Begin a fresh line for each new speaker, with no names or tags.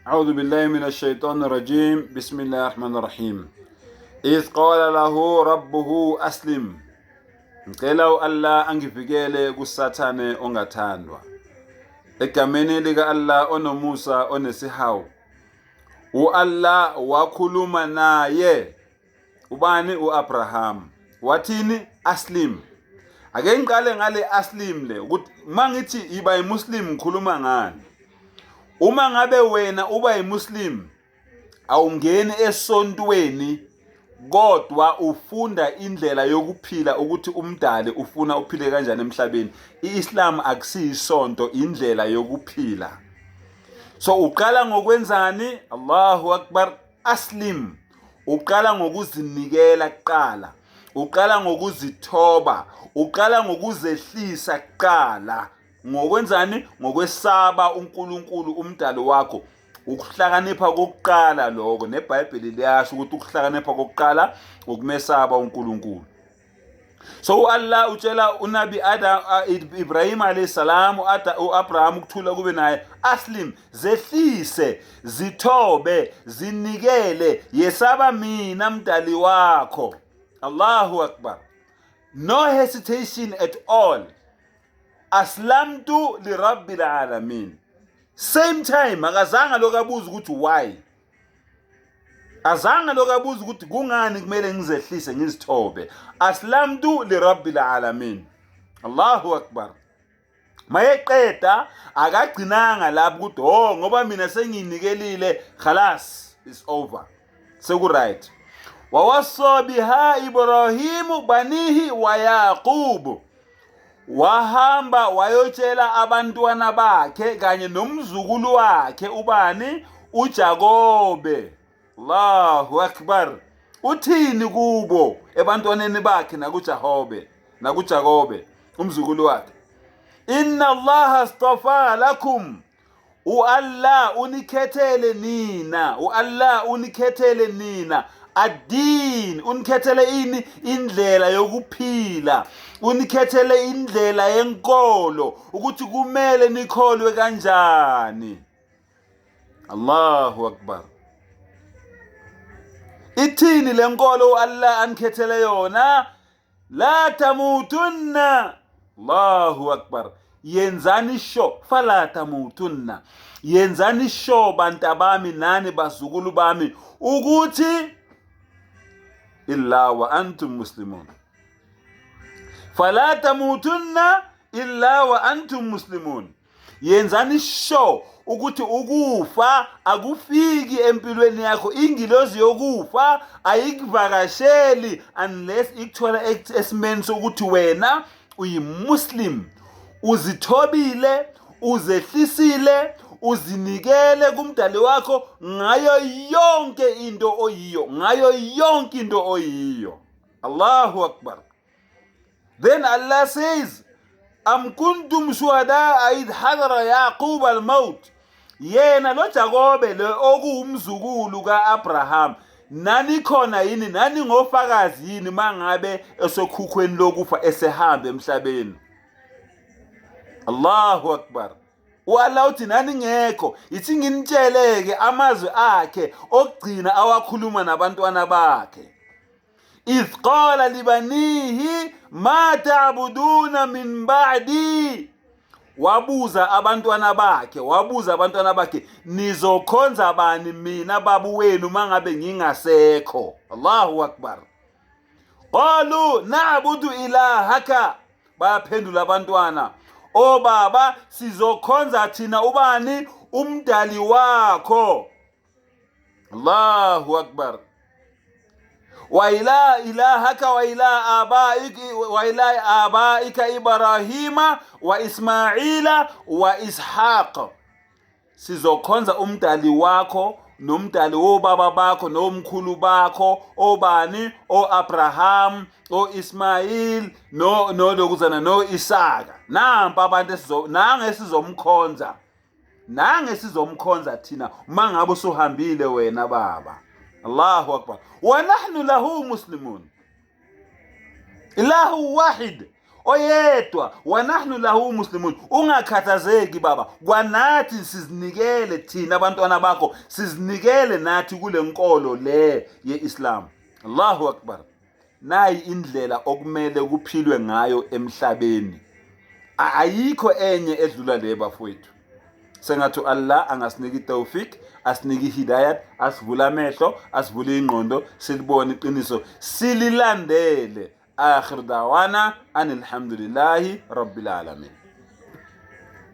أعوذ بالله من الشيطان الرجيم بسم الله الرحمن الرحيم إذ قال له ربه أسلم ngicela u-Allah angivikele kusathane ongathandwa egameni lika-Allah onomusa onesihawu u-Allah wakhuluma naye Ubani uAbraham? Wathini? Aslim. Ake ngiqale ngale aslim le ukuthi uma ngithi iba yimuslim ngikhuluma ngani? Uma ngabe wena uba yimuslim awungeni esontweni kodwa ufunda indlela yokuphila ukuthi umdali ufuna uphile kanjani emhlabeni. IIslam akusiyisonto, indlela yokuphila. So uqala ngokwenzani? Allahu Akbar, aslim. Uqala ngokuzinikela kuqala, uqala ngokuzithoba, uqala ngokuzehlisa kuqala. Ngokwenzani? Ngokwesaba uNkulunkulu umdali wakho. Ukuhlakanipha kokuqala lokho, neBhayibheli liyasho ukuthi ukuhlakanipha kokuqala ukumesaba uNkulunkulu. So uAllah utshela uNabi Adam Ibrahim alayhi salam uAbraham ukuthula kube naye aslim zehlise zithobe zinikele yesaba mina mdali wakho. Allahu akbar, no hesitation at all. Aslamtu lirabbil alamin. Same time akazange lokho abuza ukuthi why, azange lokho abuza ukuthi kungani kumele ngizehlise ngizithobe. Aslamtu lirabbil alamin. Allahu akbar. Mayeqeda akagcinanga lapho ukuthi oh ngoba mina senginikelile khalas is over, seku right. Wawasa biha Ibrahimu banihi wa Yaqubu, wahamba wayotshela abantwana bakhe kanye nomzukulu wakhe ubani? uJakobe. Allahu akbar. Uthini kubo ebantwaneni bakhe nakuJahobe nakuJakobe umzukulu wakhe? Inna Allaha astafa lakum, u-Allah unikhethele nina, u-Allah unikhethele nina adin, unikhethele ini? Indlela yokuphila, unikhethele indlela yenkolo ukuthi kumele nikholwe kanjani. Allahu akbar. Ithini lenkolo u-Allah anikhethele yona? La tamutunna. Allahu akbar. Yenzani sho fala tamutunna, yenzani sho bantabami nani bazukulu bami ukuthi illa wa antum muslimun. Fala tamutunna illa wa antum muslimun. Yenzani sure ukuthi ukufa akufiki empilweni yakho, ingilozi yokufa ayikuvakasheli unless ikuthola esimeni sokuthi wena uyimuslim, uzithobile, uzehlisile, uzinikele kumdali wakho ngayo yonke into oyiyo, ngayo yonke into oyiyo. Allahu akbar. Then Allah says, am kuntum shuhada idh hadara Yaqub al-maut. Yena lo Jakobe lo okuwumzukulu ka-Abraham, nanikhona yini, nani ngofakazi yini mangabe esokhukhweni lokufa esehamba emhlabeni? Allahu akbar. U-Allah uthi naningekho, ithi nginitsheleke amazwi akhe okugcina awakhuluma nabantwana bakhe. Idh qala libanihi ma ta'buduna min ba'di, wabuza abantwana bakhe, wabuza abantwana bakhe, nizokhonza bani mina babu wenu mangabe ngingasekho? Allahu akbar. Qalu na'budu ilahaka, bayaphendula abantwana, o baba sizokhonza thina ubani? Umdali wakho. Allahu akbar. Wa ila ilahaka wa ila abaiki wa ila abaika Ibrahima wa Ismaila wa Ishaq, sizokhonza umdali wakho nomdali wobaba bakho nomkhulu bakho obani? O-Abraham, o-Ismail no nolokuzana no-Isaka. Nampa abantu esizo nange esizomkhonza, nange sizomkhonza thina uma ngabe usuhambile wena baba. Allahu akbar. Wa nahnu lahu muslimun, ilahu wahid. Oyedwa, wanahnu lahu muslimun. Ungakhathazeki baba, kwanathi sizinikele thina abantwana bakho, sizinikele nathi kule nkolo le ye-Islam. Allahu Akbar. Nayi indlela okumele kuphilwe ngayo emhlabeni. Ayikho enye edlula le bafowethu. Sengathi u-Allah angasinika itawfik, asinike ihidayat, asivule amehlo, asivule ingqondo, silibone iqiniso, sililandele. Akhir dawana anilhamdulillahi rabbil alamin.